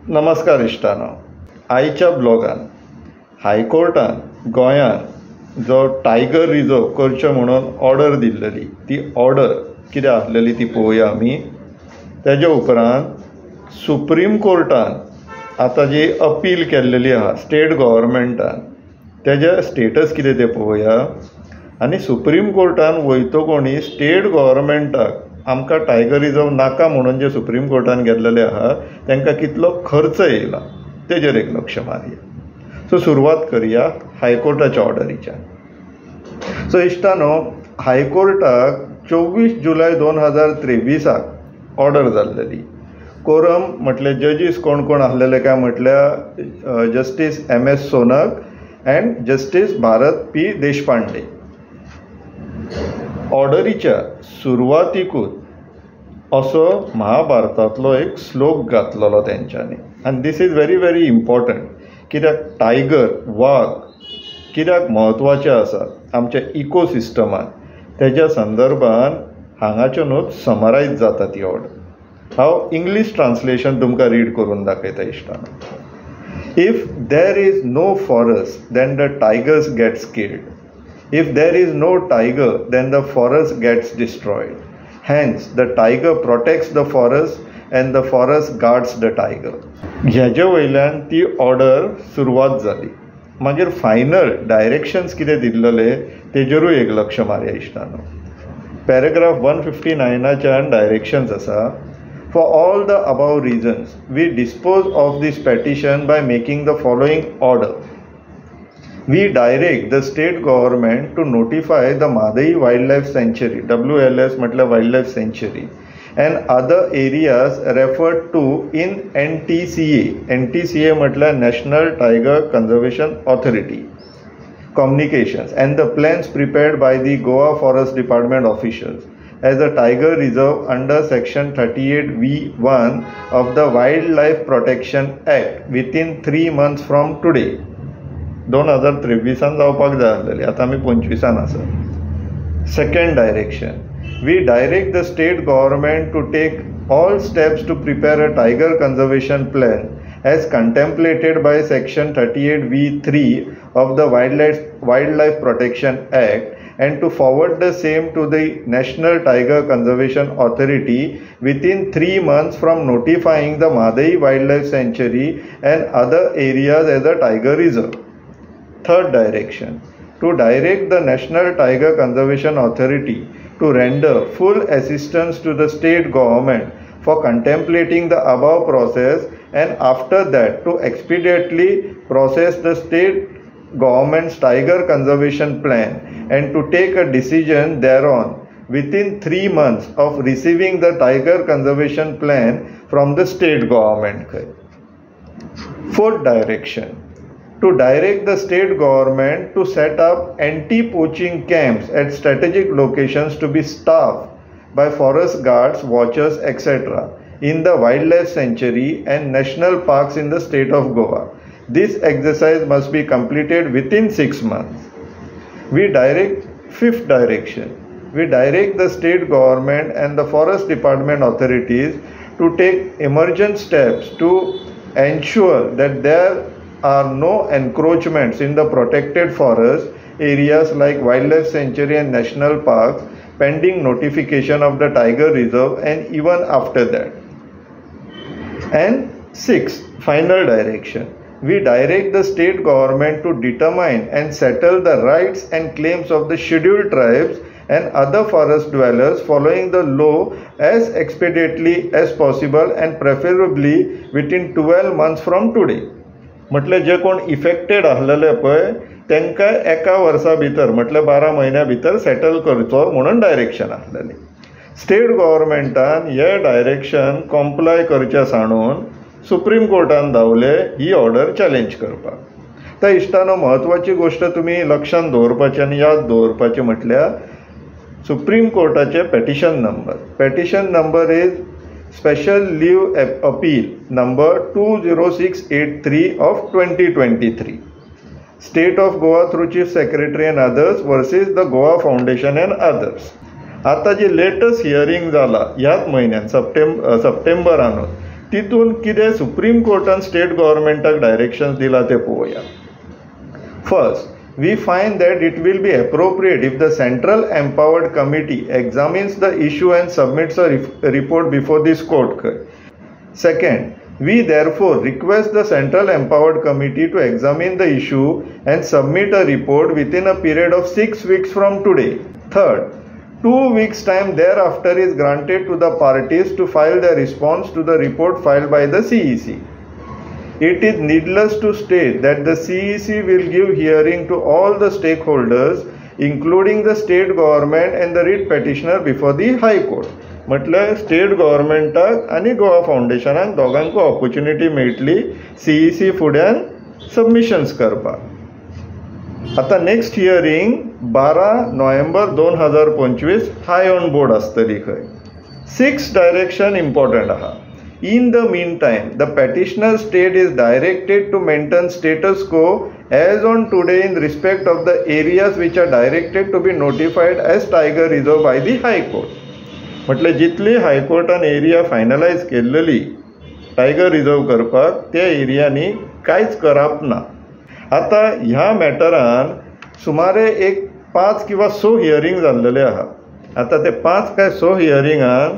नमस्कार इश्टानो, आयच्या ब्लॉगान हायकोर्टान गोंयान जो टायगर रिजर्व करचें म्हणून ऑर्डर दिल्लेली ती ऑर्डर कितें आसलेली ती पळोवया आमी. तेज्या उपरांत सुप्रीम कोर्टान आतां जी अपील केल्लेली आहा स्टेट गव्हर्मेंटान तेजें स्टेटस कितें तें पळोवया. आनी सुप्रीम कोर्टान वयतकोणी स्टेट गव्हर्मेंटाक आमकां टायगर रिजर्व नाका म्हणून जे सुप्रीम कोर्टान गेल्लेले आहा तांकां कितलो खर्च येयला तेजेर एक लक्ष मारया. सो सुरवात करया हायकोर्टाच्या ऑर्डरीच्यान. सो इश्टानो, हायकोर्टाक 24 जुलय 2023 ऑर्डर जाल्लेली. कोरम म्हटल्यार जजीस कोण कोण आसलेले काय म्हटल्यार Justice M S Sonak and Justice Bharat P Deshpande. ऑर्डरीच्या सुरवातीकूच असो महाभारतांतलो एक श्लोक घातलेलो तेंच्यांनी, आनी this is very very important. कित्याक टायगर वाग कित्याक म्हत्वाचे आसा आमच्या इकोसिस्टमान तेज्या संदर्भान हांगाच्यानूच समरायज जाता ती ऑर्डर. हांव इंग्लीश ट्रान्सलेशन तुमकां रीड करून दाखयता इश्टानो. If there is no forest then the tigers gets killed. If there is no tiger, then the forest gets destroyed. Hence, the tiger protects the forest and the forest guards the tiger. ह्याचे वयल्यान ती order सुरवात जाली. मागीर final directions कितें दिल्लेले तेजेरूय एक लक्ष मारया इश्टानो. पॅराग्राफ 159 डायरेक्शन्स आसा. For all the above reasons, we dispose of this petition by making the following order. We direct the state government to notify the Mhadei Wildlife Sanctuary, WLS म्हटल्यार Wildlife Sanctuary, and other areas referred to in NTCA. NTCA म्हटल्यार National Tiger Conservation Authority communications and the plans prepared by the Goa Forest Department officials as a tiger reserve under Section 38V1 of the Wildlife Protection Act within 3 months from today. 2023 जावपाक जाय आसलेली, आतां आमी 25 आसा. Second direction, we direct the state government to take all steps to prepare a tiger conservation plan as contemplated by Section 38V3 of the Wildlife Protection Act and to forward the same to the National Tiger Conservation Authority within 3 months from notifying the Mhadei Wildlife Sanctuary and other areas as a tiger reserve. Third direction, to direct the National Tiger Conservation Authority to render full assistance to the state government for contemplating the above process and after that to expediently process the state government's tiger conservation plan and to take a decision thereon within 3 months of receiving the tiger conservation plan from the state government. Fourth direction, to direct the state government to set up anti-poaching camps at strategic locations to be staffed by forest guards, watchers, etc. in the wildlife sanctuary and national parks in the state of Goa. This exercise must be completed within 6 months. We direct, fifth direction, we direct the state government and the forest department authorities to take emergent steps to ensure that there are no encroachments in the protected forest areas like wildlife sanctuary and national parks pending notification of the tiger reserve and even after that. And sixth, final direction, we direct the state government to determine and settle the rights and claims of the scheduled tribes and other forest dwellers following the law as expediently as possible and preferably within 12 months from today. म्हटल्यार जे कोण affected आसलेले पळय तांकां एका वर्सा भितर म्हटल्यार 12 म्हयन्या भितर सेटल करचो म्हणून डायरेक्शन आसलेलें. स्टेट गव्हर्मेंटान हे डायरेक्शन कॉम्प्लाय करचें सांडून सुप्रीम कोर्टान धांवले ही ऑर्डर चॅलेंज करपाक. तर इश्टानो, म्हत्वाची गोश्ट तुमी लक्षांत दवरपाची आनी याद दवरपाची म्हटल्यार supreme कोर्टाचे petition number. Petition number is Special Leave Appeal number 20683 of 2023. State of Goa through Chief Secretary and others versus the Goa Foundation and others. आतां जी लेटस्ट हियरींग जाला ह्याच म्हयन्यान सप्टेंबरानूच, तितून कितें सुप्रीम कोर्टान स्टेट गव्हर्मेंटाक डायरेक्शन्स दिला तें पळोवया. First, we find that it will be appropriate if the Central Empowered Committee examines the issue and submits a report before this court. Second, we therefore request the Central Empowered Committee to examine the issue and submit a report within a period of 6 weeks from today. Third, 2 weeks time thereafter is granted to the parties to file their response to the report filed by the CEC. It is needless to state that the CEC will give hearing to all the stakeholders, including the state government and the writ petitioner before the High Court. म्हटल्यार state गव्हर्मेंटाक आनी गोवा फावंडेशनाक दोगांकूय opportunity मेळटली CEC फुड्यान submissions करपाक. आतां next hearing 12 November 2025 high on board आसतली खंय. Six direction important आहा. In the meantime, the petitioner state is directed to maintain status quo as on today in respect of the areas which are directed to be notified as tiger reserve by the High Court. म्हटल्यार जितली हायकोर्टान area finalise केल्लेली tiger reserve करपाक त्या एरियांनी कांयच करप ना. आतां ह्या मॅटरान सुमारे एक 5 किंवा 6 हियरींग जाल्लेले आहा. आतां ते 5 काय 6 हियरिंगान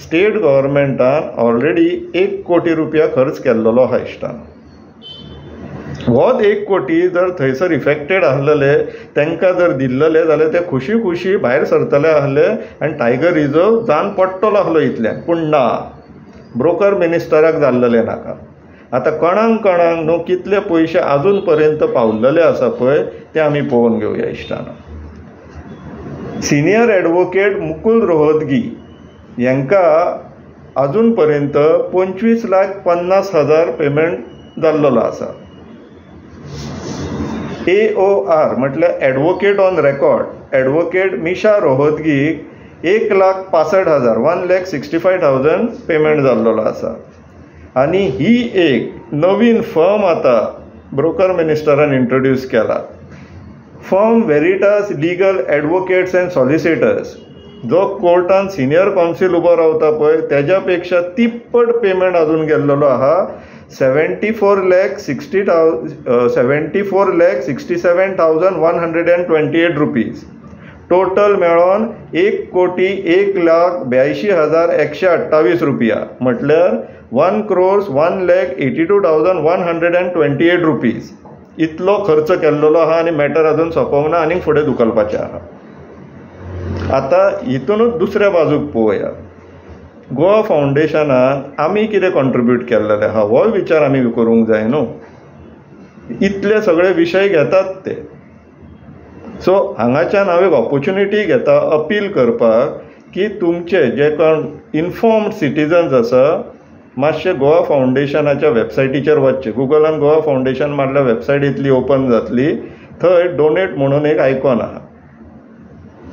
स्टेट गव्हर्मेंटान ऑलरेडी 1 कोटी रुपया खर्च केल्लो आहा इश्टान. होच 1 कोटी जर थंयसर इफेक्टेड आसलेले तांकां जर दिल्लेले जाल्यार ते खुशी खुशी भायर सरतले आसले आनी टायगर रिजर्व जावन पडटलो आसलो इतल्यान. पूण ना, ब्रोकर मिनिस्टराक जाल्लेले नाका. आतां कोणाक कोणाक न्हू कितले पयशे आजून पर्यंत पावल्लेले आसा पळय ते आमी पळोवन घेवया इश्टान. सिनियर एडवोकेट मुकुल रोहतगी हांकां आजून पर्यंत 25,50,000 पेमेंट जाल्लो आसा. AOR म्हटल्यार advocate on record advocate Misha रोहतगीक 1,65,000 1,65,000 payment जाल्लो आसा. आनी ही एक नवीन फर्म आतां ब्रोकर मिनिस्टरान इंट्रोड्यूस केला, firm Veritas legal advocates and solicitors. जो कोर्टान सिनियर कावन्सील उबो रावता पळय तेज्या पेक्षा तिप्पट पेमेंट अजून गेल्लेलो आहा, 74,67,128 रुपीज. टोटल मेळोन 1,01,82,128 रुपया, म्हटल्यार 1,01,82,128 रुपीज इतलो खर्च केल्लेलो आहा. आनी मॅटर अजून सोंपोवंक ना, आनीक फुडें धुकलपाचें आहा. आतां हितूनच दुसऱ्या बाजूक पळोवया. गोवा फावंडेशनान आमी कितें कॉन्ट्रिब्यूट केल्लेलें आहा हो विचार आमी करूंक जाय न्हू. इतले सगळे विशय घेतात ते. सो हांगाच्यान हांव एक ऑपोर्च्युनिटी घेता अपील करपाक की तुमचे जे कोण इनफॉर्म्ड सिटीजन्स आसा मातशे गोवा फावंडेशनाच्या वेबसायटीचेर वचचें. गुगलान गोवा फावंडेशन मारल्यार वेबसायट इतली ओपन जातली, थंय डोनेट म्हणून एक आयकॉन आहा,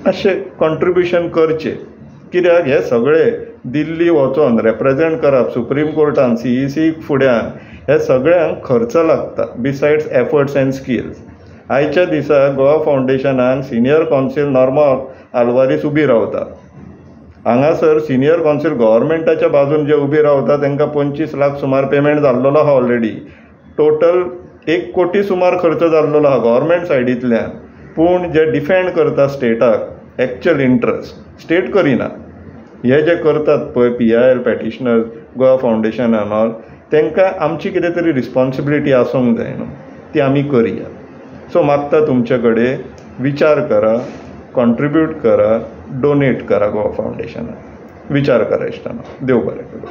मातशें कॉन्ट्रिब्युशन करचें. कित्याक हे सगळे दिल्ली वचोन रेप्रेजेंट करप सुप्रीम कोर्टान सीईसी फुड्यान हे सगळ्यांक खर्च लागता बिसायड्स एफर्ट्स एंड स्किल्स. आयच्या दिसा गोवा फावंडेशनाक सिनियर कावन्सील नॉर्मा आल्वारीस उबी रावता. हांगासर सिनियर कावन्सील गव्हर्मेंटाच्या बाजून जे उबी रावता तांकां 25 लाख सुमार पेमेंट जाल्लेलो आहा ऑलरेडी. टोटल 1 कोटी सुमार खर्च जाल्लेलो आहा गव्हर्मेंट सायडींतल्यान. पूण जे डिफेंड करता स्टेटाक एक्चुअल इंट्रस्ट स्टेट करिना. हे जे करतात पळय PIL petitioner Goa foundation and all तांकां आमची कितें तरी रिस्पॉन्सिबिलिटी आसूंक जाय न्हू, ती आमी करया. सो मागता तुमचे कडेन विचार करा, कॉन्ट्रिब्यूट करा, डोनेट करा गोवा फावंडेशनाक. विचार करा इश्टानो. देव बरें करूं.